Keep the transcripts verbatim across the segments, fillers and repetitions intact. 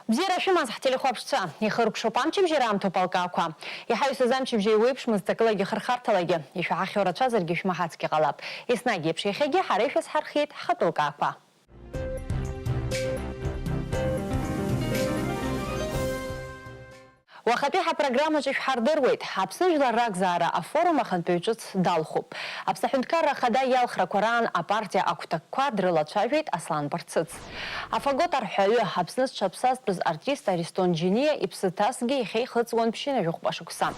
Бзиара шәымаз, ҳтелехәаԥшцәа! Ихыркәшоуп амчыбжьара аамҭоуп алкаақәа. Иҳаҩсыз амчыбжьа еиуеиԥшмызт ҵакылагьы хырхарҭалагьы. Ишәаҳахьоу рацәазаргьы шәмаҳацгьы ҟалап. Еснагь еиԥш иахьагьы ҳара ишәызҳархиеит ҳхатәы лкаақәа. Уахатәи ҳапрограммаҿы ишәҳардыруеит, Аԥсны жәлар ракзаара афорум ахантәаҩ ҿыц далхуп. Аԥсны аҳәынҭқарра ахада иалхрақәа раан апартиа агәҭакқәа дрылацәажәеит Аслан Барцыц. Афагот арҳәаҩы, Аԥсны зҽаԥсазтәыз артист Аристон Џьениа иԥсы ҭазгьы иахьа ихыҵуан ԥшьынҩажәи хәба шықәса.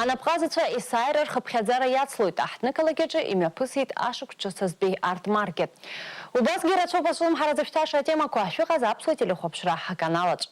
Анапҟазацәа есааира рхыԥхьаӡара иацлоит, аҳҭнықалақь аҿы имҩаԥысит ашықәс ҿыцазтәи арт-маркет. Убасгьы рацәоуп азҿлымҳара зышәҭаша атемақәа, шәыҟаз аԥсуа телехәаԥшра аканалаҿ.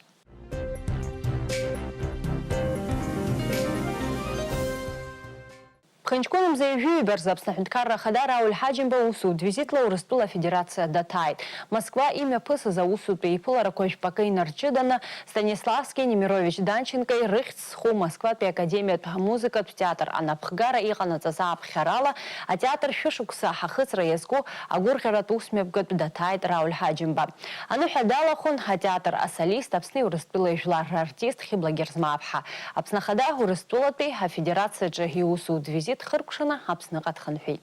Ԥхынҷкәын мза ҩажәи ҩба рзы Аԥсны аҳәынҭқарра ахада Рауль Ҳаџьымба аусутә визитла Урыстәыла Афедерациа даҭааит. Москва имҩаԥысыз аусутә еиԥыларақәа жәпакы инарҷыданы, Станиславски, Немирович Данченкои рыхьӡ зху Москватәи академиатә амузыкатә театр анапхгара иҟанаҵаз ааԥхьарала, атеатр шәышықәса ахыҵра иазку агәырӷьаратә усмҩаԥгатә даҭааит Рауль Ҳаџьымба. Аныҳәа далахәын атеатр асолист, Аԥсни Урыстәылеи жәлар рартист Хьыбла Герзмааԥҳа. Аԥсны Ахада Урыстәылатәи Афедерациаҿы иусутә визит хыркәшаны Аԥсныҟа дхынҳәит.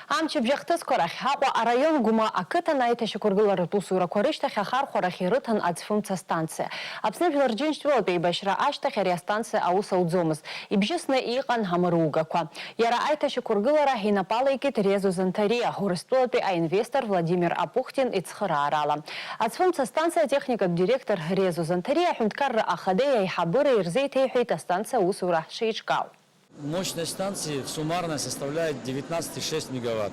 Амчыбжь ахҭысқәа рахь Аҟәа араион Гәма ақыҭан аиҭашьақәыргыларатә усурақәа рышьҭахь ахархәарахь ирыҭан аӡ-фымца станциа. Аԥсны Жәлар Џьынџьтәылатә еибашьра ашьҭахь ари астанциа аус ауӡомызт. Ибжьысны иҟан амыругақәа. Иара аиҭашьақәыргылара инапы алеикит Резо Занҭариа, Урыстәылатәи аинвестор Владимир Апухтин ицхыраарала. Аӡ-фымца астанциа атехникатә директор Резо Занҭариа аҳәынҭқарра ахадеи аиҳабыреи рзеиҭеиҳәеит астанциа аусура шеиҿкаау. Мощность станции суммарно составляет девятнадцать и шесть мегаватт.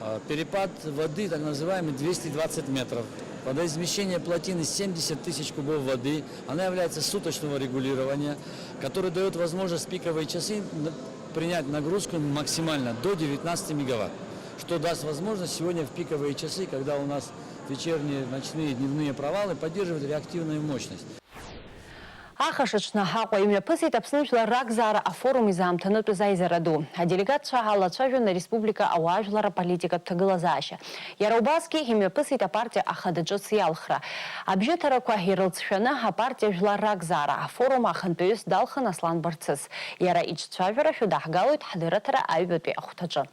А, перепад воды, так называемый, двести двадцать метров. Водоизмещение плотины семьдесят тысяч кубов воды. Она является суточного регулирования, который даёт возможность в пиковые часы н-, принять нагрузку максимально до девятнадцати мегаватт, что даст возможность сегодня в пиковые часы, когда у нас вечерние, ночные, дневные провалы, поддерживать реактивную мощность. Ахашаҽны Аҟәа имҩаԥысит Аԥсны жәлар ракзаара афорум изаамҭанытәыз аизара ду. Аделегатцәа алацәажәон ареспублика ауаажәлар аполитикатә ҭагылазаашьа. Иара убасгьы имҩаԥысит апартиа ахада ҿыц иалхра. Абжьыҭарақәа ирылҵшәаны апартиа жәлар ракзаара афорум ахантәаҩыс далхын Аслан Барцыц. Иара иҿцәажәара шәыдаҳгалоит ҳдырраҭара аҩбатәи ахәҭаҿы.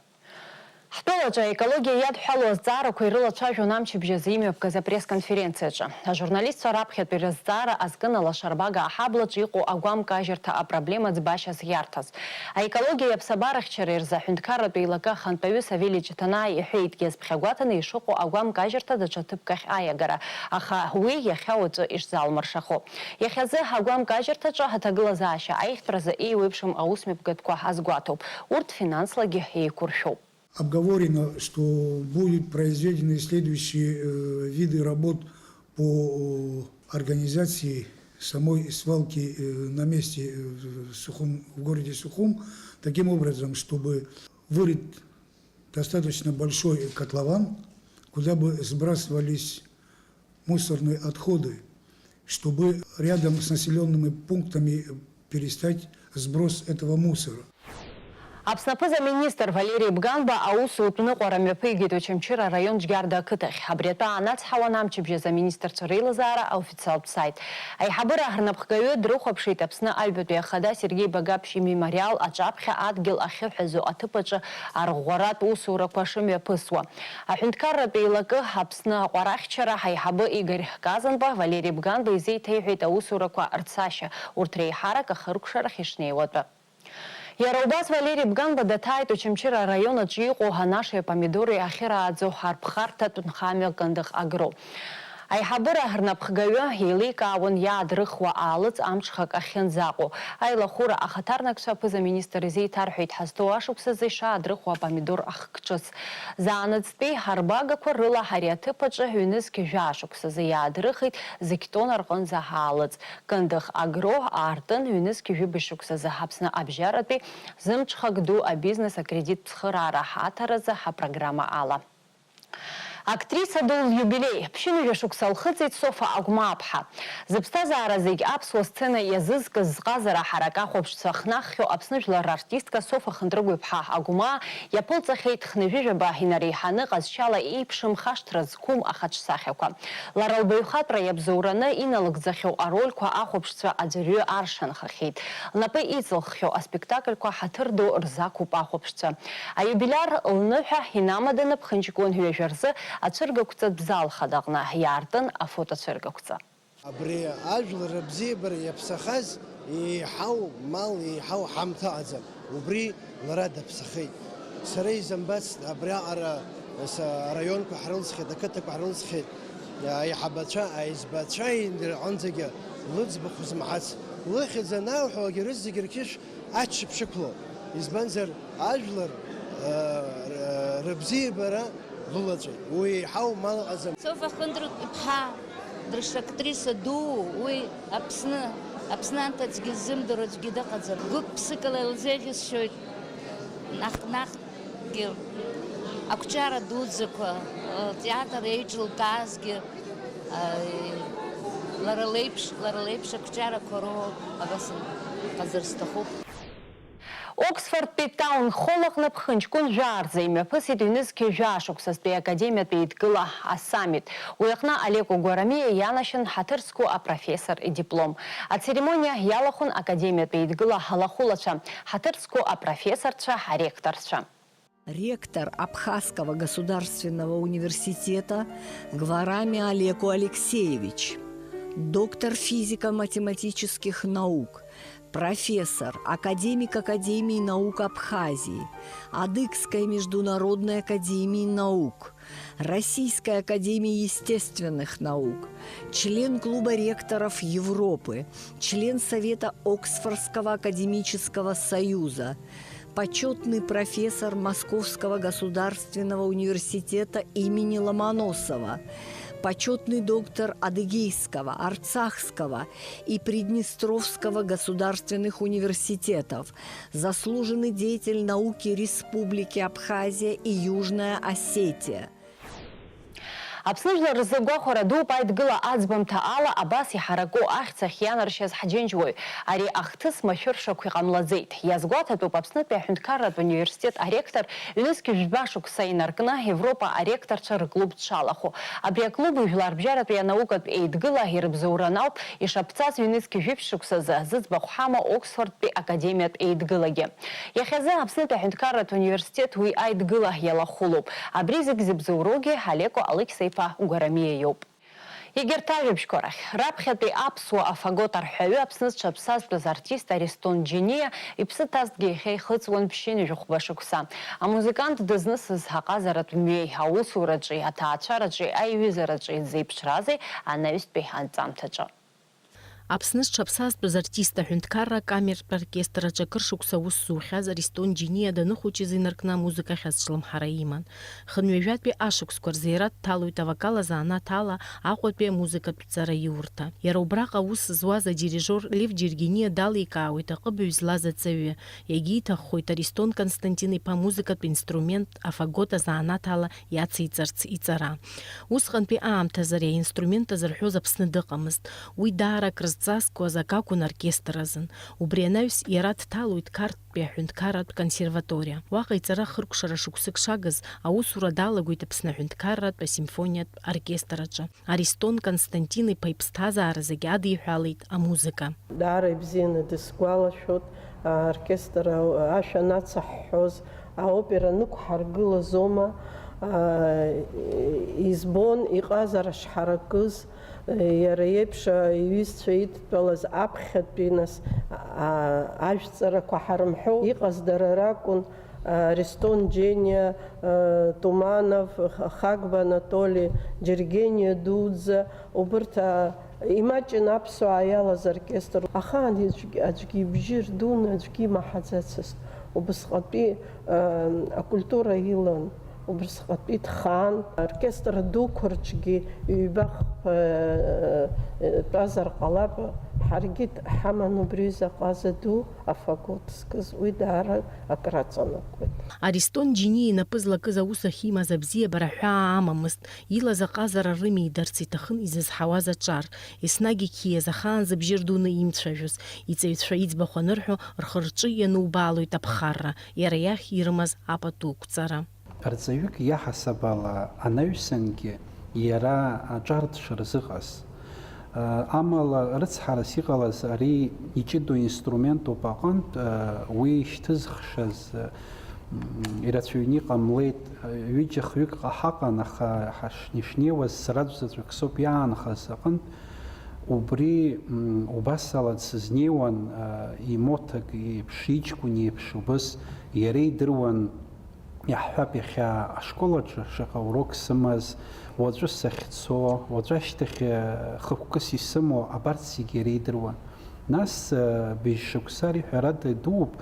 Ҳтәылаҿы аекологиа иадҳәалоу азҵаарақәа ирылацәажәон амчыбжь азы имҩаԥгаз апресс-конференциаҿы. Ажурналистцәа раԥхьатәи рызҵаара азкын алашарбага аҳаблаҿ иҟоу агәам кажьырҭа апроблема ӡбашьас иарҭаз. Аекологиеи аԥсабарахьчареи рзы аҳәынҭқарратә еилакы ахантәаҩы Савелий Ҷыҭанаа иҳәеит, иазԥхьагәаҭаны ишыҟоу агәам кажьырҭа даҽа ҭыԥк ахь аиагара, аха уи иахьа уаҵәы ишзалмыршахо. Иахьазы агәам кажьырҭаҿы аҭагылазаашьа аиӷьтәразы еиуеиԥшым аусмҩаԥгатәқәа азгәаҭоуп. Урҭ финанслагьы еиқәыршәоуп. Обговорено, что будут произведены следующие, э, виды работ по, э, организации самой свалки, э, на месте, э, в Сухум, в городе Сухум, таким образом, чтобы вырыть достаточно большой котлован, куда бы сбрасывались мусорные отходы, чтобы рядом с населёнными пунктами перестать сброс этого мусора. Аԥсны аԥыза-министр Валери Бганба аусутә ныҟәара мҩаԥигеит Очамчыра араион Џьгьарда ақыҭахь. Абри атәы аанацҳауан амчыбжь азы аминистрцәа реилазаара аофициалтә саит. Аиҳабыра рнапхгаҩы дрыхәаԥшит Аԥсны аҩбатәи ахада Сергеи Багаԥшь имемориал аҿаԥхьа адгьыл ахьыҳәазо аҭыԥ аҿы арӷәӷәаратә усурақәа шымҩаԥысуа. Аҳәынҭқарратә еилакы Аԥсны аҟәарахьчара аиҳабы Игорь Казанба Валери Бганба изеиҭеиҳәеит аусурақәа рцашьа, урҭ реиҳарак ахыркәшарахь ишнеиуа атәы. Иара убас Валери Бганба даҭааит Очамчыра араион аҿы иҟоу анашеи апомидори ахьырааӡо арԥхарҭатә нхамҩа Кындыӷ Агро. Аиҳабыра рнапхгаҩы еиликаауан иаадрыхуа аалыҵ амҽхак ахьынӡаҟоу. Аилахәыра ахаҭарнакцәа аԥыза-министр изеиҭарҳәеит ҳазҭоу ашықәсазы ишаадрыхуа апомидор ахк ҿыц. Заанаҵтәи арбагақәа рыла ари аҭыԥ аҿы ҩнызқь жәаа шықәсазы иаадрыхит зқь тонна рҟынӡа аалыҵ. Кындыӷ Агро аартын ҩнызқь жәибжь шықәсазы Аԥсны абжьаратәи зымҽхак ду абизнес акредиттә цхыраара аҭаразы апрограмма ала. Актриса ду лиубилеи, ԥшьынҩажәа шықәса лхыҵит Софа Агәмааԥҳа. Зыԥсҭазаара зегь аԥсуа сцена иазызкыз зҟазара ҳарак ахәаԥшцәа хнаххьоу Аԥсны жәлар рартистка Софа Хындрыгә-иԥҳа Агәмаа иаԥылҵахьеит хнажәижәаба инареиҳаны ҟазшьала еиԥшым хашҭра зқәым ахаҿсахьақәа. Лара лбаҩхатәра иабзоураны иналыгӡахьоу арольқәа ахәаԥшцәа аӡәырҩы аршанхахьеит. Лнапы иҵылххьоу аспектакльқәа ҳаҭыр ду рзақәуп ахәаԥшцәа. Аиубилиар лныҳәа инамаданы ԥхынҷкәын ҩажәа рзы ацәыргақәҵатә зал хадаҟны иаартын афотоцәыргақәҵа. Абри ажәлар рыбзиабара иаԥсахаз еиҳау мал, еиҳау ҳамҭа ыҟаӡам. Убри лара даԥсахеит. Сара изымбацт, абриаҟара са араионқәа ҳрылҵхьеит, ақыҭақәа ҳрылҵхьеит. Аиҳабацәа, аизбацәа рҟынӡагьы лыӡбахә змаҳац. Лыхьӡ анауҳәогьы рызегь рқьышә аччаԥшь ықәлоуп. Избанзар, ажәлар, э, р-, рыбзиабара лылаҵәеит. Уи еиҳау мал ыҟаӡам. Софа Хындрыгә-иԥҳа дышактриса дуу, уи Аԥсны, Аԥсны анҭ аӡәгьы ззымдыруа аӡәгьы дыҟаӡам. Гәык-ԥсыкала илзеиӷьысшьоит наҟ-наҟгьы ақәҿиара дуӡӡақәа, атеатр еиҿылкаазгьы, а, лара леиԥш, лара леиԥш ақәҿиарақәа роуа абас ҟазар сҭахуп. Оксфордтәи Таун Холл аҟны ԥхынҷкәын жәаа рзы имҩаԥысит ҩнызқь жәаа шықәсазтәи академиатә еидгыла асаммит. Уи аҟны Алеко Гәарамиа ианашьан ҳаҭыр зқәу апрофессор идиплом. Ацеремониа иалахәын академиатә еидгыла алахәылацәа, ҳаҭыр зқәу апрофессорцәа, аректорцәа. Ректор Абхазского государственного университета Гварами Алеко Алексеевич, доктор физико-математических наук, профессор, академик Академии наук Абхазии, Адыгской международной академии наук, Российской академии естественных наук, член Клуба ректоров Европы, член Совета Оксфордского академического союза, почётный профессор Московского государственного университета имени Ломоносова, почётный доктор Адыгейского, Арцахского и Приднестровского государственных университетов, заслуженный деятель науки Республики Абхазия и Южная Осетия. Аԥсны жәлар рзы гәахәара дууп Аидгыла аӡбамҭа ала абас иҳараку ахьӡ ахьианаршьаз ҳџьынџьуаҩ. Ари ахҭыс машәыршақә иҟамлаӡеит. Иазгәаҭатәуп Аԥснытәи аҳәынҭқарратә университет аректор ҩнызқь жәба шықәса инаркны Европа аректорцәа рыклуб дшалахәу. Абри аклуб жәларбжьаратәи анаукатә еидгыла ирыбзоуран ауп ишаԥҵаз ҩнызқь жәиԥшь шықәсазы зыӡбахә ҳамоу Оксфордтәи академиатә еидгылагьы. Иахьазы Аԥснытәи аҳәынҭқарратә университет уи аидгыла иалахәылоуп. Абри зегь зыбзоуроугьы Алеко Алықьса-иԥа Гәарамиа иоуп. Егьырҭ ажәабжьқәа рахь, раԥхьатәи аԥсуа афагот арҳәаҩы Аԥсны зҽаԥсазтәыз артист Аристон Џьениа иԥсы ҭазҭгьы иахьа ихыҵуан ԥшьынҩажәи хәба шықәса. Амузыкант дызнысыз аҟазаратә мҩеи, аусураҿи, аҭаацәараҿи, аиҩызараҿи зеиԥшразеи анаҩстәи анҵамҭаҿы. Аԥсны зҽаԥсазтәыз артист аҳәынҭқарра акамертә оркестр аҿы акыр шықәса аус зухьаз Аристон Џьениа даныхәыҷыз инаркны амузыкахь азҿлымҳара иман. Хынҩажәатәи ашықәсқәа рзы иара дҭалоит авокал азанааҭ ала Аҟәатәи амузыкатә ҵараиурҭа. Иара убраҟа аус зуаз адирижиор Лев Џьергениа даликаауеит аҟыбаҩ злаз аҵаҩы, иагьиҭаххоит Аристон Константин-иԥа амузыкатә инструмент афагот азанааҭ ала иациҵарц иҵара. Усҟантәи аамҭазы ари аинструмент азырҳәоз Аԥсны дыҟамызт. Уи даара акрызҵазкуаз акы акәын оркестр азын. Убри анаҩс иара дҭалоит Қарҭтәи аҳәынҭқарратә консерваториа. Уаҟа иҵара хыркәшара шықәсык шагыз, аусура далагоит Аԥсны аҳәынҭқарратә асимфониатә оркестр аҿы. Аристон Константин-иԥа иԥсҭазаара зегь адиҳәалеит амузыка. Даара ибзианы дысгәалашәоит, аоркестр ашәа анацаҳҳәоз, аопера нықәҳаргылазома, избон иҟазара шҳаракыз, иара иеиԥш иҩызцәа идтәалаз аԥхьатәи, нас, ажәҵарақәа ҳарымҳәо иҟаз дара ракәын. Аристон Џьениа, Туманов, Хагба Анатоли, Џьергениа дуӡӡа, убырҭ, а, имаҷын аԥсуаа иалаз оркестр. Ахаан аӡәгь-, аӡәгьы ибжьы рдуны аӡәгьы имаҳаӡацызт. Убысҟатәи, а, акультура илан. Убрысҟатәи дхаан, оркестр дуқәа рҿгьы ҩба-хԥа, э, тәазар ҟалап, ҳаргьы ҳаман убри ҩыза ҟаза ду, афагот зкыз, уи даара акраҵанакуеит. Аристон Џьиниа инапы злакыз аус ахьимаз абзиабара ҳәаа амамызт, илаз аҟазара рымидарц иҭахын изызҳауаз аҿар, еснагь иқьиаз, ахаан зыбжьы рдуны имцәажәоз, иҵаҩцәа иӡбахә анырҳәо, рхы-рҿы ианубаалоит аԥхарра, иара иахь ирымаз апату ықәҵара. Арҵаҩык иаҳасаб ала анаҩсангьы иара аҿар дшырзыҟаз. Амала рыцҳарас иҟалаз ари иҷыдоу инструментуп аҟынтә, уи ишьҭызхшаз, м, ирацәаҩны иҟамлеит. Ҩыџьа-хҩык ҳаҟан, аха ҳашнеи-шнеиуаз сараӡә заҵәык соуп иаанхаз аҟынтә. Убри, м, убас ала дсызнеиуан, а, имоҭак еиԥш, иҷкәын еиԥш убыс иара идыруан. Иаҳҳәап, иахьа ашкол аҿы шаҟа урок сымаз, уаҵәы сахьцо, уаҵәы ашьҭахь, э, хықәкыс исымоу, абарҭ зегьы иара идыруан. Нас, э, быжь шықәса ари ҳәарада идууп, э,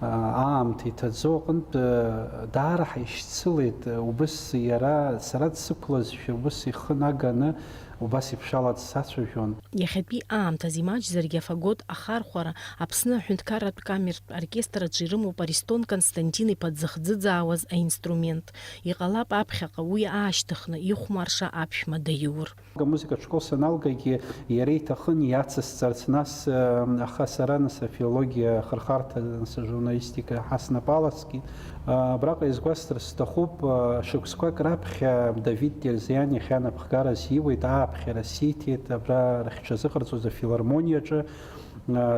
аамҭа иҭаӡо аҟынтә, э, даара ҳаишьцылеит, э, убыс иара сара дсықәлазшәа, убыс ихы наганы, убас еиԥш ала дсацәажәон. Иахьатәи аамҭазы имаҷзаргьы афагот ахархәара Аԥсны аҳәынҭқарратә камертә оркестр аҿы ирымоуп Аристон Константин-иԥа дзыхӡыӡаауаз аинструмент. Иҟалап аԥхьаҟа уи аашьҭыхны ихәмарша аԥшәма даиур. Амузыкатә школ саналгагьы иара иҭахын иацысҵарц, нас, э, аха сара нас афилологиа ахырхарҭа, нас ажурналистика ҳа снапы аласкит. Абраҟа изгәасҭар сҭахуп, шықәсқәак раԥхьа Давид Терзиан иахьа анапхгара сиуеит, ааԥхьара сиҭеит, абра рыхьча зыҟарҵоз афилармониаҿы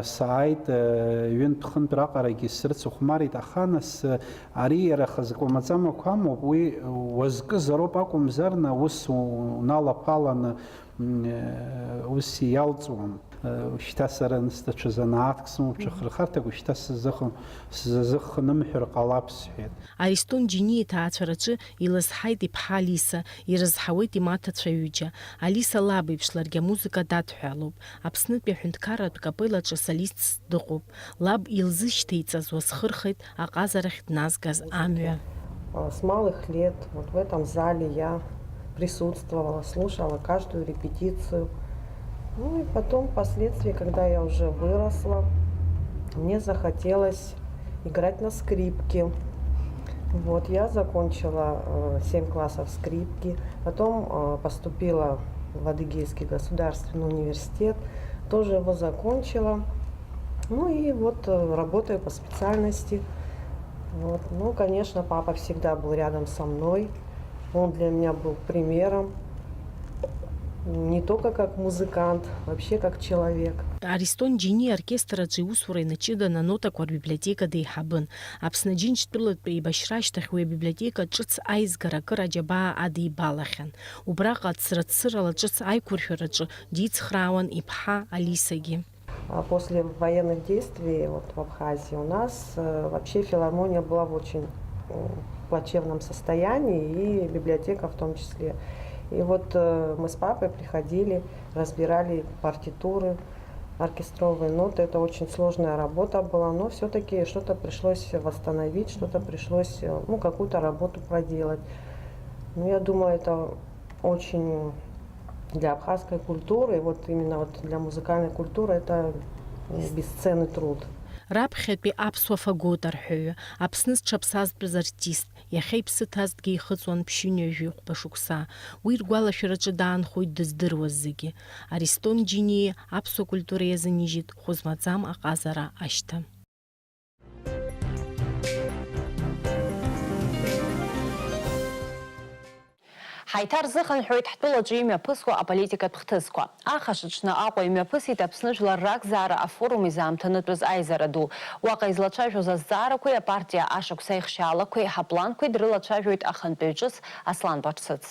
сааит, ҩынтә-хынтә раҟарагьы срыцыхәмарит, аха нас ари иара хазы кәамаҵамақәа амоуп, уи уазкызароуп акәымзар, на ус уналаԥаланы М, э, ус иалҵуам. Э, шьҭа сара нас даҽа занааҭк сымоуп, ҽа хырхарҭак, шьҭа сзыхын-, сзазыххынымҳәыр ҟалап, сҳәеит. Аристон Џьиниа иҭаацәараҿы илызҳаит иԥҳа Алиса, ирызҳауеит имаҭацәа ҩыџьа. Алиса лаб еиԥш ларгьы амузыка дадҳәалоуп. Аԥснытәи аҳәынҭқарратә капеллаҿы солистс дыҟоуп. Лаб илзышьҭеиҵаз уасхырхеит аҟазарахь дназгаз амҩа. С малых лет вот в этом зале я присутствовала, слушала каждую репетицию. Ну и потом, впоследствии, когда я уже выросла, мне захотелось играть на скрипке. Вот, я закончила, э, семь классов скрипки, потом, э, поступила в Адыгейский государственный университет, тоже его закончила. Ну и вот, э, работаю по специальности. Вот. Ну, конечно, папа всегда был рядом со мной. Он для меня был примером. Не только как музыкант, вообще как человек. Аристон Џьиниа аоркестр аҿы иусура инаҷыданы анотақәа рбиблиотека деиҳабын. Аԥсны Џьынџьтәылатә еибашьра ашьҭахь уи абиблиотека ҿыц аизгара акыр аџьабаа адибалахьан. Убраҟа ацра-цырала ҿыц аиқәыршәараҿы дицхраауан иԥҳа Алисагьы. А после военных действий вот в Абхазии у нас, э, вообще филармония была в очень, м, плачевном состоянии, и библиотека в том числе. И вот, э, мы с папой приходили, разбирали партитуры, оркестровые ноты. Это очень сложная работа была, но всё-таки что-то пришлось восстановить, что-то пришлось, э, ну, какую-то работу проделать. Ну, я думаю, это очень для абхазской культуры, вот именно вот для музыкальной культуры, это, м, бесценный труд. Раԥхьатәи аԥсуа фагот арҳәаҩы, Аԥсны зҽаԥсазтәыз артист, иахьа иԥсы ҭазҭгьы ихыҵуан ԥшьынҩажәи хәба шықәса. Уи ргәалашәараҿы даанхоит дыздыруаз зегьы. Аристон Џьиниа аԥсуа культура иазынижьит хәызмаӡам аҟазара ашьҭа. Ҳаиҭарзыхынҳәуеит ҳтәылаҿы имҩаԥысуа аполитикатә хҭысқәа. Ахашаҽны Аҟәа имҩаԥысит Аԥсны жәлар ракзаара афорум изаамҭанытәыз аизара ду. Уаҟа излацәажәоз азҵаарақәеи апартиа ашықәс аихшьаалақәеи ҳапланқәеи дрылацәажәоит ахантәаҩ ҿыц Аслан Баԥсыц.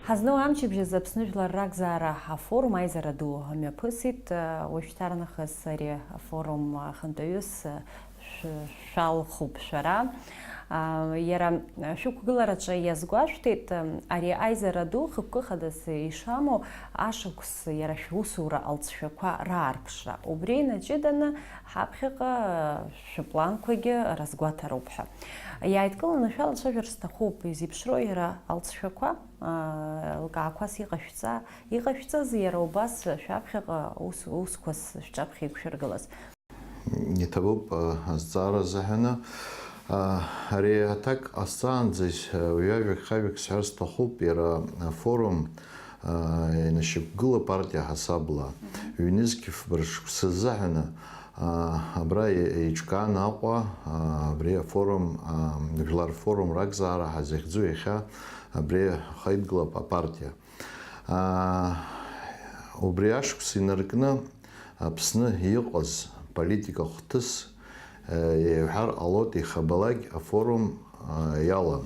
Ҳазну амчыбжь азы Аԥсны жәлар ракзаара афорум аизара ду мҩаԥысит. Уажәшьҭарнахыс ари афорум ахантәаҩыс шә-, шәалхуп шәара. Иара шәықәгылараҿы иазгәашәҭеит ари аизара ду хықәкы хадас ишамоу ашықәс иара шәусура алҵшәақәа раарԥшра. Убри инаҷыданы ҳаԥхьаҟа шәыпланқәагьы разгәаҭароуп ҳәа. Иааидкыланы шәалацәажәар сҭахуп, изеиԥшроу иара алҵшәақәа, лкаақәас иҟашәҵа, иҟашәҵаз иара убас шәаԥхьаҟа ус, усқәас шәҿаԥхьа иқәшәыргылаз. Иҭабуп, а, азҵаара азыҳәаны. А, ари аҭак ҟасҵаанӡа, а, ҩажәак-хажәак сҳәар сҭахуп, иара афорум, а, инашьақәгыла апартиа ҳасабла, ҩнызқь фба ршықәса азыҳәаны, а, абра е-, еиҿкаан Аҟәа, а, абри афорум, а, жәлар форум ракзаара ҳазыхьӡу иахьа абри ахаидгылап апартиа. Аа, убри ашықәс инаркны Аԥсны иҟаз политика хҭыс, э, иаҳәар ҟалоит, ихабалак афорум, э, иалан.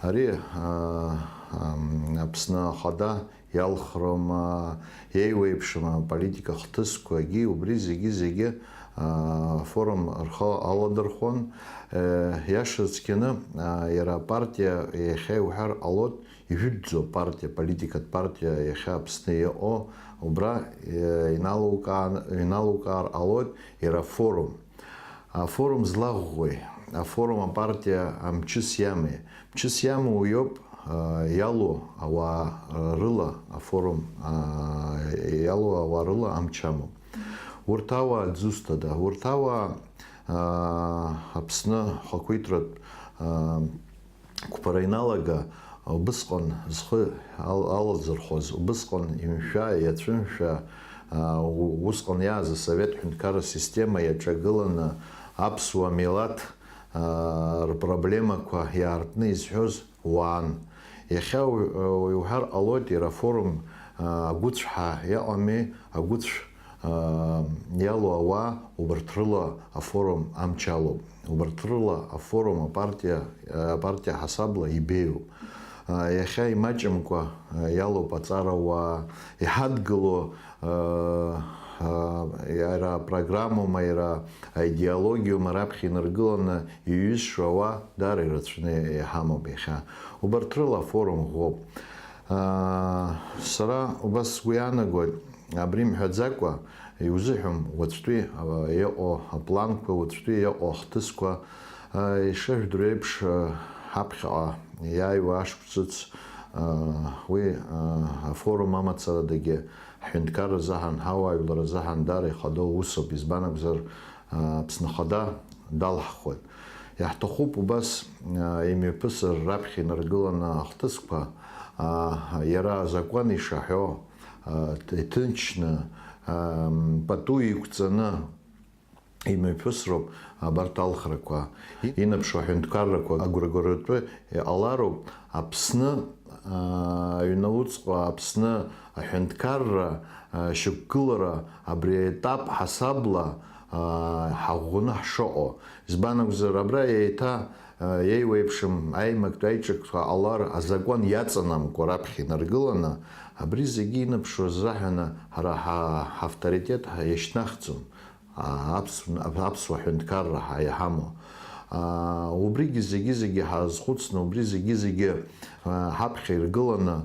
Ари, э, ам, Аԥсны Ахада иалхрым, э, иеиуеиԥшым аполитика хҭысқәагьы убри зегьы-зегьы, э, афорум рхы аладырхәон. Э, иаша цқьаны, э, иара апартиа иахьа иуҳәар ҟалоит, ижәытәӡоу апартиа, аполитикатә партиа иахьа Аԥсны иҟоу, убра, э, иналукаан-, иналукаар ҟалоит иара афорум. Афорум злаӷәӷәеи? Афорум апартиа амчыс иами? Мчыс иамоу иоуп, э, иалоу ауаа, э, рыла афорум, э, иалоу ауаа рыла амч амоуп. Урҭ ауаа дзусҭада? Урҭ ауаа, э, Аԥсны хақәиҭратә, э, қәԥара иналага, убысҟан зхы ал-, алазырхәаз, убысҟан имшәа, иацәымшәа, аа, у-, усҟан иааз асовет ҳәынҭқарра система иаҿагыланы аԥсуа милаҭ, аа, рпроблемақәа иаартны изҳәоз уаан. Иахьа уи-, уи уҳәар ҟалоит, иара афорум, аа, агәыцә ҳәа иҟами, агәыцә аа, иалоу ауаа убарҭ рыла афорум амч алоуп. Убарҭ рыла афорум апартиа, апартиа ҳасабла ибеиоуп. Аа, иахьа имаҷымкәа, аа, иалоуп аҵарауаа, иҳадгыло, аа, аа, иара апрограммоума, иара аидеологиоума раԥхьа инаргыланы иҩызцәоу ауаа даара ирацәаны иҳамоуп иахьа. Убарҭ рыла афорум ӷәӷәоуп. Аа, сара убас сгәы иаанагоит, абри мҳәаӡакәа, иузыҳәом уаҵәтәи, а, иҟоу апланқәа, уаҵәтәи иҟоу ахҭысқәа, а, ишыжәдыруа еиԥш, а, ҳаԥхьаҟа иааиуа ашықәс ҿыц, а, уи, а, афорум амацарадагьы ҳҳәынҭқарра азыҳәан, ҳауаажәлар азыҳәан даара ихадоу усуп, избан акәзар, а, Аԥсны Ахада далҳхуеит. Иаҳҭахуп убас, а, имҩаԥысыр раԥхьа инаргыланы ахҭысқәа, а, иара азакәан ишаҳәо, а, иҭынчны, а, пату иқәҵаны имҩаԥысроуп абарҭ алхрақәа. Инаԥшуа аҳәынҭқаррақәа агәрагаратәы иҟалароуп Аԥсны, а, аҩнуҵҟа, Аԥсны аҳәынҭқарра, а, шьақәгылара абри аетап ҳасабла, а, ҳаӷәӷәаны ҳшыҟоу. Избан акәзар, абра еиҭа, а, еиуеиԥшым аимактә аиҿакқәа ҟалар, азакәан иаҵанамкуа раԥхьа инаргыланы, абри зегьы инаԥшуа азыҳәаны ҳара ҳа-, ҳавторитет ҳа-, иашьҭнахӡом. А, аԥсу-, аԥсуа ҳәынҭқарра ҳа-, иҳамоу. А, убригьы зегьы-зегьы ҳазхәыцны, убри зегьы-зегьы, а, ҳаԥхьа иргыланы,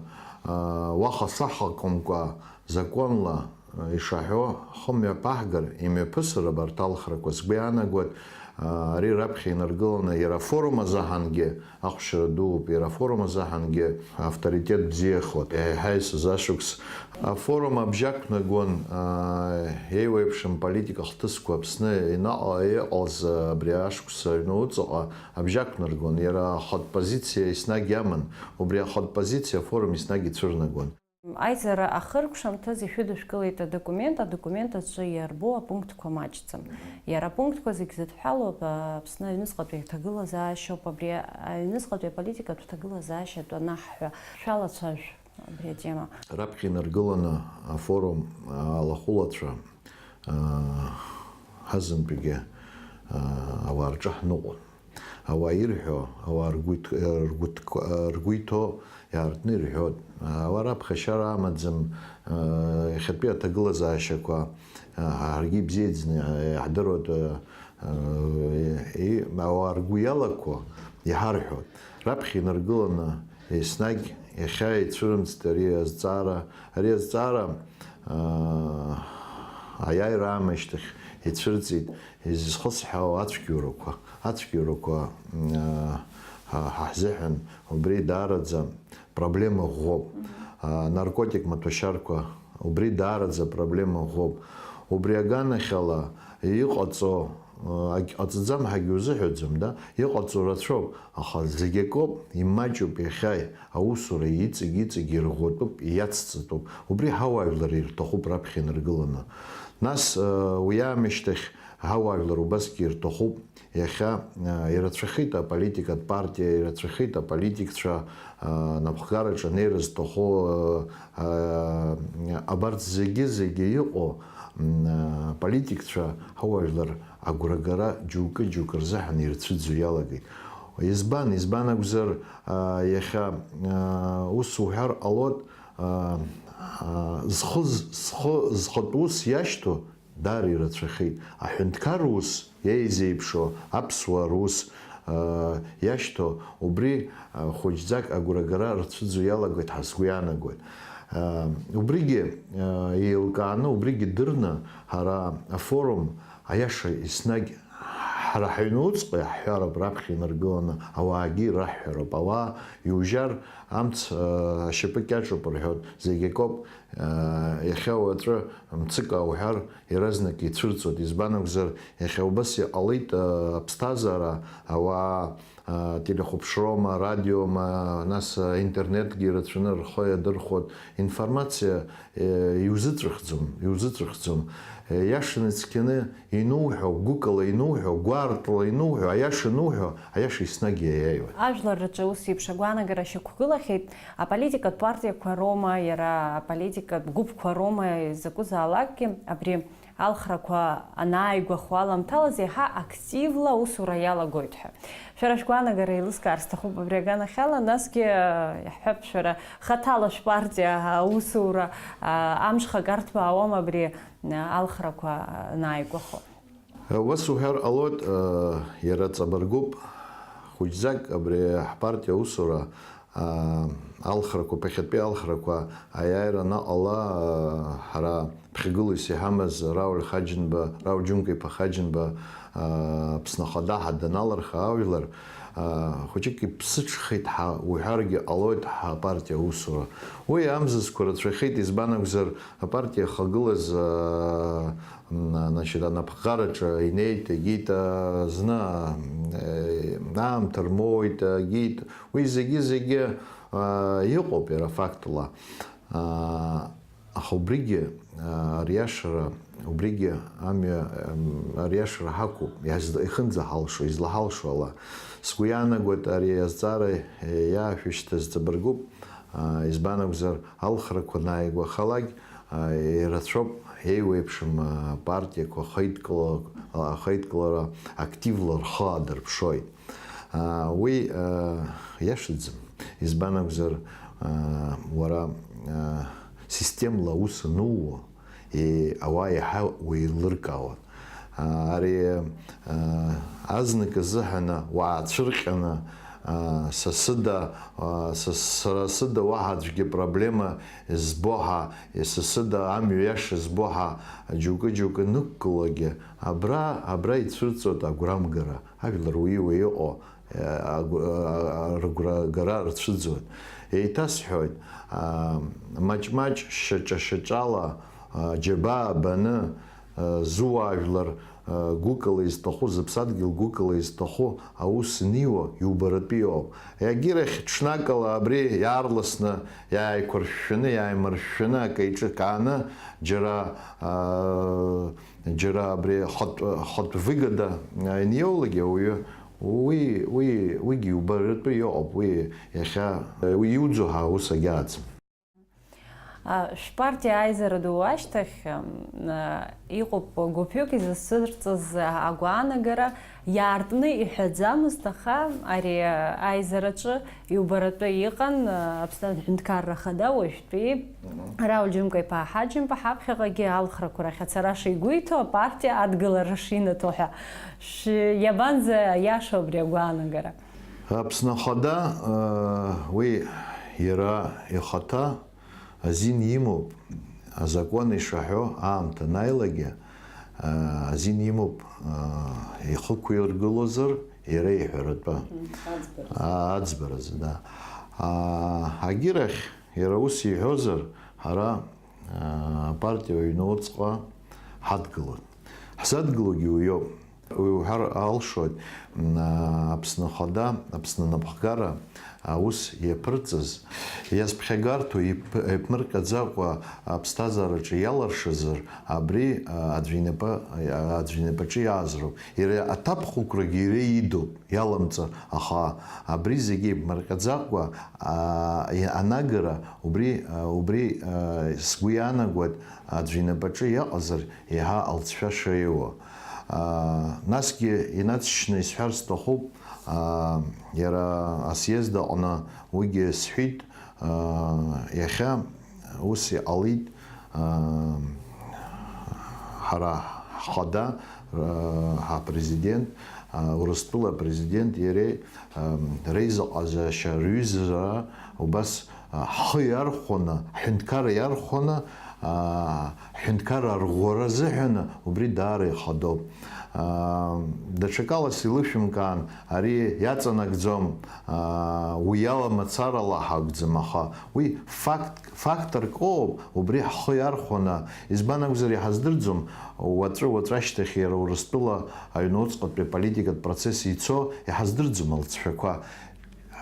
а, уаха-сахамкәа закәанла, а, ишаҳәо, ҳхы мҩаԥаҳгар, имҩаԥысыр абарҭ алхрақәа, сгәы иаанагоит, а, ари раԥхьа инаргыланы, иара афорум азыҳәангьы ахәшьара дууп, иара афорум азыҳәангьы авторитет бзиахоит. Еиҳа исызашықәс афорум абжьақәнагон, аа, еиуеиԥшым политика хҭысқәа Аԥсны инаҟа-, иҟалаз абри ашықәс аҩны уҵаҟа абжьақәнаргон. Иара ахатә позициа еснагь иаман, убри ахатә позициа афорум еснагь ицәырнагон. Аизара ахыркәшамҭаз ишәыдышәкылеит адокумент, адокумент аҿы иарбоу апунктқәа маҷӡам. Иара апунктқәа зегь зыдҳәалоу Аԥсны аҩныҵҟатәи аҭагылазаашьоуп, абри аҩныҵҟатәи аполитикатә ҭагылазаашьа атәы анаҳҳәа, шәалацәажә абри атема. Раԥхьа инаргыланы афорум алахәылацәа, аа, ҳазынтәигьы, аа, ауаа рҿы ҳныҟәон. Ауаа ирҳәо, ауаа ргәы иҭ-, ргәы ҭ-, ргәы иҭоу иаартны ирҳәоит. Ауаа раԥхьашьара амаӡам, иахьатәи аҭагылазаашьақәа, ҳаргьы ибзиаӡаны иаҳдыруеит, и-, ауаа ргәы иалақәо, Иҳарҳәоит, раԥхьа инаргыланы еснагь иахьа ицәырымҵит ари азҵаара, ари азҵаара, аа, аиааира аамышьҭахь ицәырҵит, изызхысҳәаау ацәгьоурақәа, ацәгьоурақәа, аа, ҳа, ҳа ҳзыҳәан убри даараӡа проблема ӷәӷәоуп. Аа, наркотик маҭәашьарқәа, убри даараӡа проблема ӷәӷәоуп. Убри аганахьала иҟаҵо, аа, агь ҟаҵаӡам ҳәагьы узыҳәаӡом, да? Иҟаҵо рацәоуп, аха зегь акоуп, имаҷуп иахьа аусура иҵегь-иҵегь ирӷәӷәатәуп, иацҵатәуп. Убри ҳауаажәлар ирҭахуп раԥхьа инаргыланы. Нас, аа, уи аамышьҭахь ҳауаажәлар убасгьы ирҭахуп. Иахьа, аа, ирацәахеит аполитикатә партиа, ирацәахеит аполитикцәа, аа, напхгараҿы анеира зҭаху, аа, абарҭ зегьы-зегьы иҟоу, м, аа, политикцәа ҳауаажәлар агәрагара џьоукы-џьоукы рзыҳәан ирцәыӡуа иалагеит. Избан, избан акәзар, аа, иахьа, аа, ус уҳәар ҟалоит, аа, аа, зхы з-, зхы, зхатә ус иашьҭоу, даара ирацәахеит. Аҳәынҭқар ус, иеизеиԥшроу аԥсуаа рус, аа, иашьҭоу, убри, аа, хәыҷӡак агәрагара рцәыӡуа иалагоит ҳәа сгәы иаанагоит. Аа, убригьы, аа, еилкааны, убригьы дырны ҳара афорум, аиаша еснагь ҳара ҳаҩнуҵҟа иаҳҳәароуп, раԥхьа инаргыланы ауаагьы ираҳҳәароуп. Ауаа иужьар амц, аа, ашьапы кьаҿуп рҳәоит, зегь акоуп. Иахьа уаҵәы мцык ауҳәар, иаразнак ицәырҵуеит. Избан акәзар, иахьа убас иҟалеит, аԥсҭазаара, ауаа, ателехәаԥшроума, радиома, нас, аинтернетгьы ирацәаны рхы иадырхәоит. Информациа, иузыҵәахӡом, иузыҵәахӡом. Иашаны цқьаны инуҳәо, гәыкала инуҳәо, гәаартла инуҳәо, аиаша ануҳәо, аиаша еснагь иаиааиуеит. Ажәлар рҿы ус еиԥш агәаанагара шьақәгылахьеит, аполитикатә партиақәа роума, иара аполитикатә гәыԥқәа роума, изакәызаалакгьы, абри алхрақәа анааигәахо аламҭалаз еиҳа активла аусура иалагоит ҳәа. Шәара шәгәаанагара еилыскаар сҭахуп абри аганахьала, насгьы, иаҳҳәап, шәара хаҭала шәпартиа аусура, а, амшхак арҭбаауама абри, а, алхрақәа анааигәахо? Ус уҳәар ҟалоит, иара ҵабыргуп, хәыҷӡак абри ҳпартиа аусура, алхрақәа, ԥыхьатәи алхрақәа аиааира анаҟала, ҳара ԥхьагылас иҳамаз Рауль Хаџьынба, Рауль Џьынка-иԥа Хаџьынба, Аԥсны Ахада ҳа даналырха ажәлар, хәыҷык иԥсыҽхеит ҳәа уҳәаргьы ҟалоит ҳпартиа аусура. Уи амзызқәа рацәахеит, избан акәзар, апартиа ахагылаз, Значит, анапхгараҿы инеит, егьит, а, зны, а, э, аамҭа рмоуит, егьит. Уи зегьы-зегьы, а, иҟоуп иара фактла. А, аха убригьы, а, ариашара, убригьы амҩа, м, ариашара ҳақәуп, иазд-, ихынӡаҳалшо, излаҳалшо ала. Сгәы иаанагоит, ари азҵаара, э, иаашәышьҭыз ҵабыргуп, а, избан акәзар, алхрақәа анааигәахалак, ирацәоуп, еиуеиԥшым апартиақәа ахеидкыла-, ахеидкылара активла рхы аадырԥшоит. Уи иашаӡам. Избан акәзар, уара системла аус анууа, ауаа иаҳа уеилыркаауан. Ари, а, азнык азыҳәаны уаацәырҟьаны, а, са сыда, а, са, сара сыда уаҳа аӡәгьы проблема збо ҳәа, са сыда амҩа иаша збо ҳәа џьоукы-џьоукы нықәгылогьы, абра, абра ицәырҵуеит агәрамгара, ажәлар уиуа иҟоу, агә-, а, рыгәрагара рцәыӡуеит. Еиҭасҳәоит, а, маҷ-маҷ, шьаҿа-шьаҿала, а, џьабаа баны, зуаажәлар гәыкала изҭаху, зыԥсадгьыл гәыкала изҭаху аус аниуа иубаратәы иоуп. Егьирахь ҽнакала абри иаарласны иааиқәыршәшәаны, иааимыршәшәаны акы еиҿкааны, џьара, аа, џьара абри хатә, хатә выгода аниоулак ауаҩы, уи, уи, уигьы иубаратәы иҟоуп, уи иахьа, уи иуӡо ҳәа аус агьааӡам. А, шәпартиа аизара ду ашьҭахь, м, а, иҟоуп гәыԥҩык изацәырҵыз агәаанагара иаартны иҳәаӡамызт, аха ари, а, аизараҿы иубаратәы иҟан, а, Аԥсны Аҳәынҭқарра Ахада уажәтәи Мгм. Рауль Џьынка-иԥа Ҳаџьымба ҳаԥхьаҟагьы алхрақәа рахь ацара шигәеиҭо, апартиа адгылара шинаҭо ҳәа. Шәи-, иабанӡа иашоу абри агәаанагара? Аԥсны Ахада, уи иара ихаҭа азин имоуп, азакәан ишаҳәо аамҭа анааилакгьы, азин имоуп, ихы ықәиргылозар, иара иҳәаратәы. Аӡбаразы, да. Агьырахь, иара ус иҳәозар, ҳара апартиа аҩны уҵҟа ҳадгылоит. Ҳзадгылогьы уиоуп. Уи уҳәар алшоит, Аԥсны Ахада, Аԥсны анапхгара аус иаԥырҵаз, иазԥхьагарҭоу иԥ-, иԥмырҟьаӡакәа аԥсҭазаараҿы иаларшазар, абри аӡәы инапы, аӡәы инапаҿы иаазароуп. Иара аҭакԥхықәрагьы иара идоуп, иаламҵыр, аха абри зегьы иԥмырҟьаӡакәа, а, анагара, убри, а, убри, а, сгәы иаанагоит, аӡәы инапаҿы иаҟазар, еиҳа алҵшәа шеиуа. Насгьы инаҵшьны исҳәар сҭахуп, иара асъезд аҟны уигьы сҳәит, иахьа ус иҟалеит, ҳара ҳхада, ҳапрезидент, Урыстәыла апрезидент иареи реизыҟазаашьа рҩызара убас ҳхы иархәаны, ҳҳәынҭқарра иархәаны, ҳҳәынҭқарра арӷәӷәара азыҳәаны убри даара ихадоуп. Даҽакалас илышәымкаан, ари иаҵанакӡом, уи ала мацарала ҳакәӡам, аха уи факт, факторк ыҟоуп, убри ҳхы иархәаны, избан акәзар иҳаздырӡом, уаҵәы, уаҵәы ашьҭахь иара Урыстәыла аҩнуҵҟатәи аполитикатә процесс ицо иҳаздырӡом алҵшәақәа.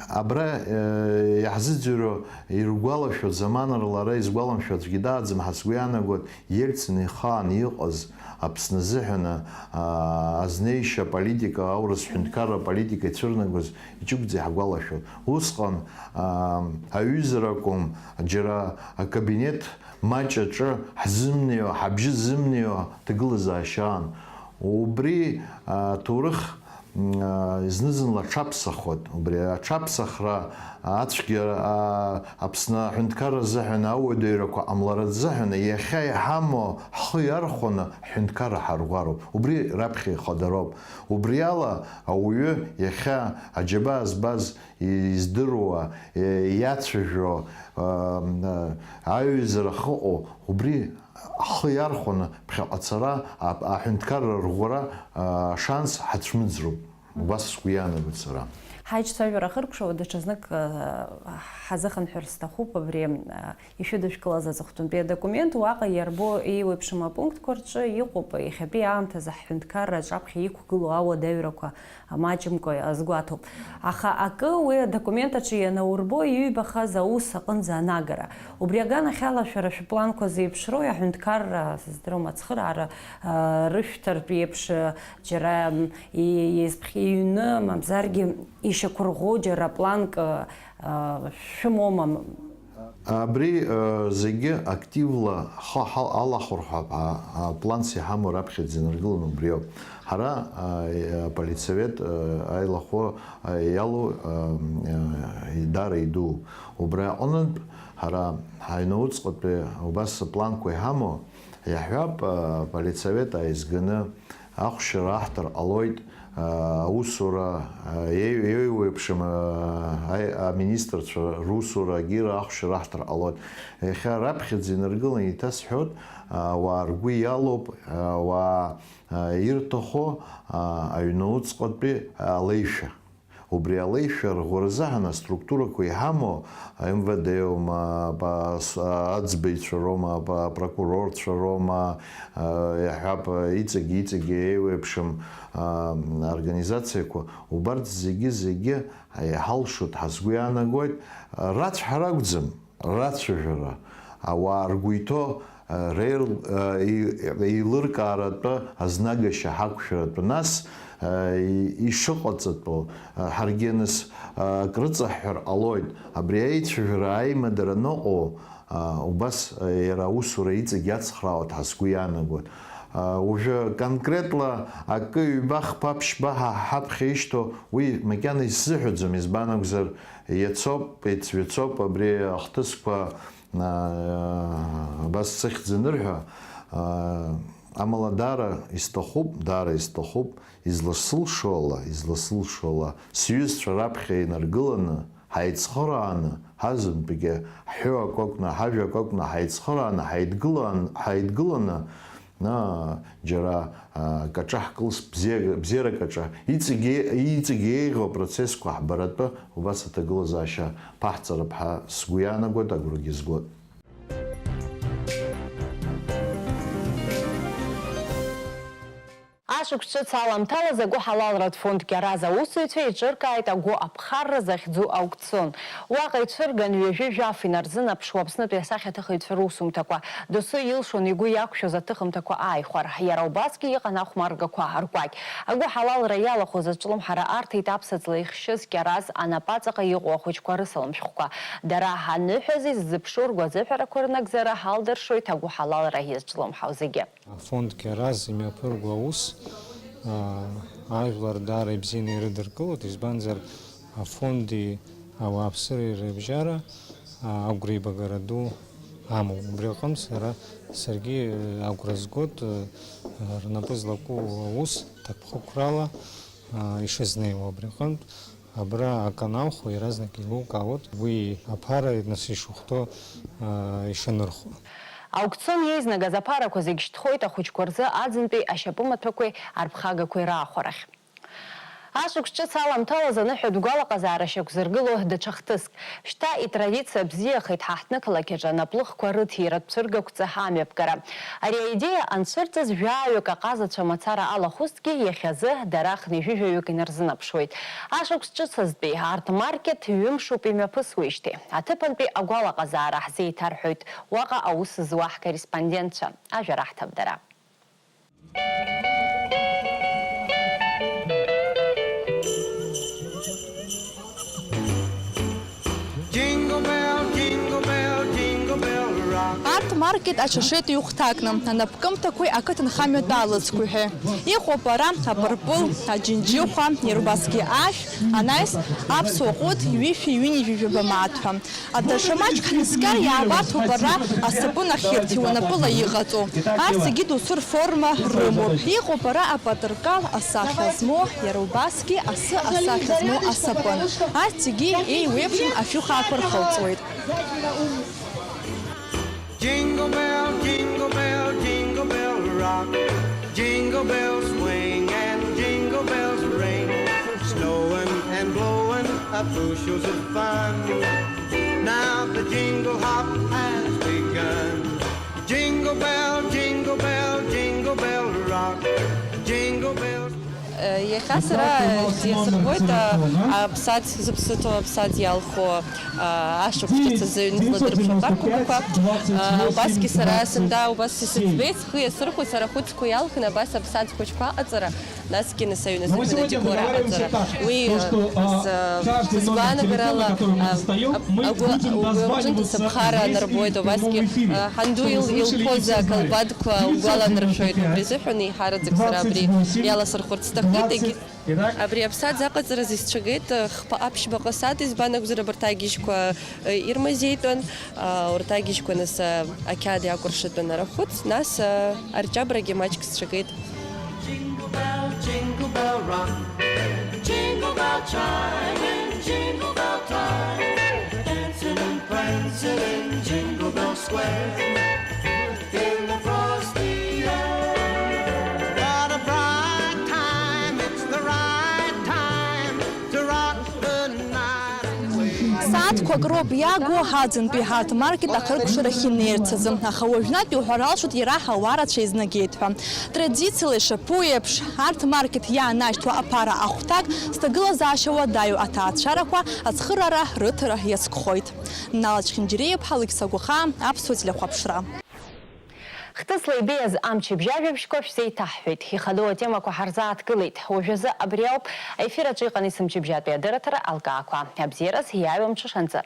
Абра, э, иаҳзыӡырҩуа, иргәалашәо, заманарала ара изгәаламшәо аӡәгьы дааӡам ҳәа сгәы иаанагоит, Ельцин ихаан иҟаз Аԥсны азыҳәан, а, азнеишьа аполитика, аурыс ҳәынҭқарра аполитика ицәырнагоз иҷыгәӡа иаҳгәалашәоит. Усҟан, а, аҩызара акәым, џьара акабинет маҷ аҿы ҳзымнеиуа, ҳабжьы зымнеиуа ҭагылазаашьа аан. Убри, а, аҭоурых Зны-зынла аҽаԥсахуеит. Убри аҽаԥсахра ацәгьара, а, Аԥсны аҳәынҭқарра азыҳәан, ауадаҩрақәа ҟамларатә азыҳәан, иахьа иҳамоу ҳхы иархәаны ҳҳәынҭқарра ҳарӷәӷәароуп. Убри раԥхьа ихадароуп. Убриала ауаҩы иахьа аџьабаа збаз, издыруа, иацәажәо, а, аҩызара ахьыҟоу, убри ҳхы иархәаны ԥхьаҟа ацара, а-, аҳәынҭқарра арӷәӷәара, а, ашанс ҳацәмыӡроуп. Убас сгәы иаанагоит сара. Ҳаиҿцәажәара ахыркәшауа даҽазнык, а, ҳазыхынҳәыр сҭахуп абри, а, ишәыдышәкылаз аҵыхәтәантәи адокумент, уаҟа иарбоу еиуеиԥшым апунктқәа рҿы иҟоуп иахьатәи аамҭазы ҳҳәынҭқарра аҿаԥхьа иқәгылоу ауадаҩрақәа маҷымкәа азгәаҭоуп. Аха акы уи адокумент аҿы ианаурбо иҩбахаз аус аҟынӡа анагара. Убри аганахьала шәара шәыпланқәа зеиԥшроу, аҳәынҭқарра, сыздыруам, ацхыраара, а, рышәҭартә еиԥш, џьара, м, и-, еизԥхьаҩны, мамзаргьы ишьақәырӷәӷәо џьара планк, а, шәымоума? Абри, э, зегьы активла ҳхы ҳал-, алахәырҳәап ҳәа, а, планс иҳамоу раԥхьаӡа инаргыланы убриоуп. Ҳара, а, и-, аполитсовет, э, аилахәы, а, иалоу, а, м, э, даара идуу. Убри аҟнытә ҳара ҳаҩнуҵҟатәи убас апланқәа иҳамоу, иаҳҳәап, а, аполитсовет ааизганы, ахәшьара аҳҭар ҟалоит, аа, аусура, аа, еи-, еиуеиԥшым, аа, аи-, аминистрцәа русура агьира ахәшьара аҳҭар ҟалоит. Иахьа раԥхьаӡа инаргылан еиҭасҳәоит, аа, ауаа ргәы иалоуп, аа, ауаа, аа, ирҭаху, аа, аҩнуҵҟатәи алеишәа. Убри алеишәа рӷәӷәаразы ҳәа аструктурақәа иҳамоу, МВД-ума, ба-, с-, аӡбаҩцәа роума, ба-, апрокурорцәа роума, а, иаҳҳәап, иҵегь-иҵегь еиуеиԥшым, а, организациақәа, убарҭ зегьы-зегьы иҳалшоит ҳәа сгәы иаанагоит, рацәҳара акәӡам. Рацәажәара, ауаа ргәы иҭоу, а, реил-, а, и-, еилыркааратәы азнагашьа ҳақәшәаратәы, нас, а, и-, ишыҟаҵатәу, а, ҳаргьы нас, а, акрыҵаҳҳәар ҟалоит. Абри аицәажәара аимадара аныҟоу, а, убас, а, иара аусура иҵегь иацхраауеит ҳәа сгәы иаанагоит. А, уажәы конкретла акы ҩба, хԥа, ԥшьба ҳа ҳаԥхьа ишьҭоу, уи макьана исзыҳәаӡом, избан акәзар, Иацоуп, еицҩыцоуп абри ахҭысқәа, аа, абас сыхьӡ анырҳәа, аа, Амала даара исҭахуп, даара исҭахуп, изласылшо ала, изласылшо ала, сҩызцәа раԥхьа инаргыланы, ҳаицхырааны, ҳазынтәыгьы ҳҳәоу акы акәны, ҳажәа акы акәны ҳаицхырааны, ҳаидгылан-, ҳаидгыланы, аа, џьара, аа, каҿа ҳкылс, бзиа-, бзиарак аҿы, иҵегьы, иҵегьы еиӷьу апроцессқәа ҳбаратәы убас аҭагылазаашьа ԥаҳҵарап ҳәа сгәы иаанагоит, агәрагьы згоит. Ашықәс ҿыц аламҭалаз агәыҳалалратә фонд Кьараз аусзуҩцәа еиҿыркааит агәы аԥхарра захьӡу аукцион. Уаҟа ицәырган ҩажәи жәаф инарзынаԥшуа Аԥснытәи асахьаҭыхыҩцәа русумҭақәа. Досу илшон игәы иақәшәоз аҭыхымҭақәа ааихәар. Иара убасгьы иҟан ахәмаргақәа ркәакь. Агәыҳалалра иалахәыз аҿлымҳара арҭеит аԥсаҵла ихшьыз Кьараз анапаҵаҟа иҟоу ахәыҷқәа рысалам шәҟәқәа. Дара аныҳәаз иззыԥшу ргәазыҳәарақәа рнагӡара ҳалдыршоит агәыҳалалра иазҿлымҳау зегьы. Афонд Кьараз имҩаԥырго аус, аа, ажәлар даара ибзианы ирыдыркылоит, избанзар, афонди ауааԥсыреи рыбжьара, аа, агәра ибагара ду амоуп. Убри аҟынтә сара, саргьы, э, агәра згоит, э, рнапы злаку аус ҭакԥхықәрала, аа, ишызнеиуа. Абри аҟынтә абра акы аналхо, иаразнак еилукаауеит уи аԥара нас ишыхәҭоу, аа, ишанырхо. Аукцион еизнагаз аԥарақәа зегь шьҭхоит ахәыҷқәа рзы аӡынтәи ашьапымаҭәақәеи арԥхагақәеи раахәарахь. Ашықәс ҿыц аламҭалаз аныҳәатә гәалаҟазаара шьақәзыргыло даҽа хҭыск. Шьҭа итрадициа бзиахеит ҳа ҳҭнықалақь аҿы анаплыхқәа рыҭиратә цәыргақәҵа амҩаԥгара. Ари аидеиа анцәырҵыз жәаҩык аҟазацәа мацара алахәызҭгьы, иахьазы дара хынҩажәижәаҩык инарзынаԥшуеит. Ашықәс ҿыцазтәи арт-маркет ҩымшуп имҩаԥысуеижьҭеи. Аҭыԥантәи агәалаҟазаара ҳзеиҭарҳәоит уаҟа аус зуа ҳкорреспондентцәа. Ажәа раҳҭап дара. Jingle bell, jingle bell, jingle bell rock. Арт-маркет аҽашеит иухҭакны, анапкымҭақәеи ақыҭанхамҩатә аалыҵқәеи ҳәа. Иҟоуп ара апырпыл, аџьынџьыхәа, иара убасгьы ашә, анаҩс аԥсуа ҟәыд ҩышәи ҩынҩажәи жәаба мааҭ ҳәа. Адаша маҷк ҳнаскьар иаабарҭоуп ара асапын ахьирҭиуа напыла иҟаҵоу. Арҭ зегьы доусы рформа рымоуп. Иҟоуп ара апатыркал асахьа змоу, иара убасгьы асы асахьа змоу асапын. Арҭ зегьы еиуеиԥшым ашәыхаақәа рхылҵуеит. Jingle bell, jingle bell, jingle bell rock. Jingle bells swing and jingle bells ring. Snowing and blowing up bushels of fun. Now the jingle hop has begun. Jingle bell, jingle bell, jingle bell rock. Jingle bells. Иахьа сара иасырбоит, а, аԥсаӡ зыԥсы ҭоу, аԥсаӡ иалху, а, ашықәс ҿыц азы ҩнызлада рыԥшьатәарқәақәа. А, убасгьы сара сынтәа убас исыӡбеит, схы иасырхәоит, сара ахәыцқәа иалхны абас аԥсаӡ хәыҷқәа аҟаҵара. Насгьы нас аҩны сыхьны адекор аҟаҵара. Уи, э, с-, сызгәаанагарала, э, агәы, агәы аҟынтә сыԥхара нарбоит, убасгьы, э, ҳанду ил-, илԥоз акалбадқәа угәаланаршәоит, убри азыҳәан еиҳараӡак сара абри иаласырхәырц сҭаххеит, егьи-, абри аԥсаӡ аҟаҵараз исцәагеит, э, хԥа-, аԥшьбаҟа сааҭ, избан акәзар, абарҭ агьежьқәа, э, ирмазеитәын, э, урҭ агьежьқәа нас, э, ақьаад иакәыршатәын арахәыц, нас, э, арҷабрагьы маҷк сцәагеит. Jingle bell, jingle bell rock, jingle bell chiming, jingle bell time, dancing and prancing in Jingle Bell Square, in the frosty air. What a bright time, it's the right time to rock the night away. Сааҭқәак роуп иагу аӡынтәи ҳарт маркет ахыркәшарахь инеирц азы, аха уажәнатәи уҳәар алшоит иара ҳауаа рацәа изнагеит ҳәа. Традициала ишаԥу еиԥш, арт маркет иаанашьҭуа аԥара ахәҭак зҭагылазаашьа уадаҩу аҭаацәарақәа ацхыраара рыҭара иазкхоит. Нала Чхинџьириа-иԥҳа, Алықьса Гәахаа, Аԥсуа телехәаԥшра. Хҭысла ибеиаз амчыбжь ажәабжьқәа шәзеиҭаҳҳәеит. Ихадоу атемақәа ҳарзааҭгылеит. Уажәазы абри ауп аефир аҿы иҟан есымчыбжьатәи адырраҭара алкаақәа. Абзиараз, иааиуа мҽышанҵы.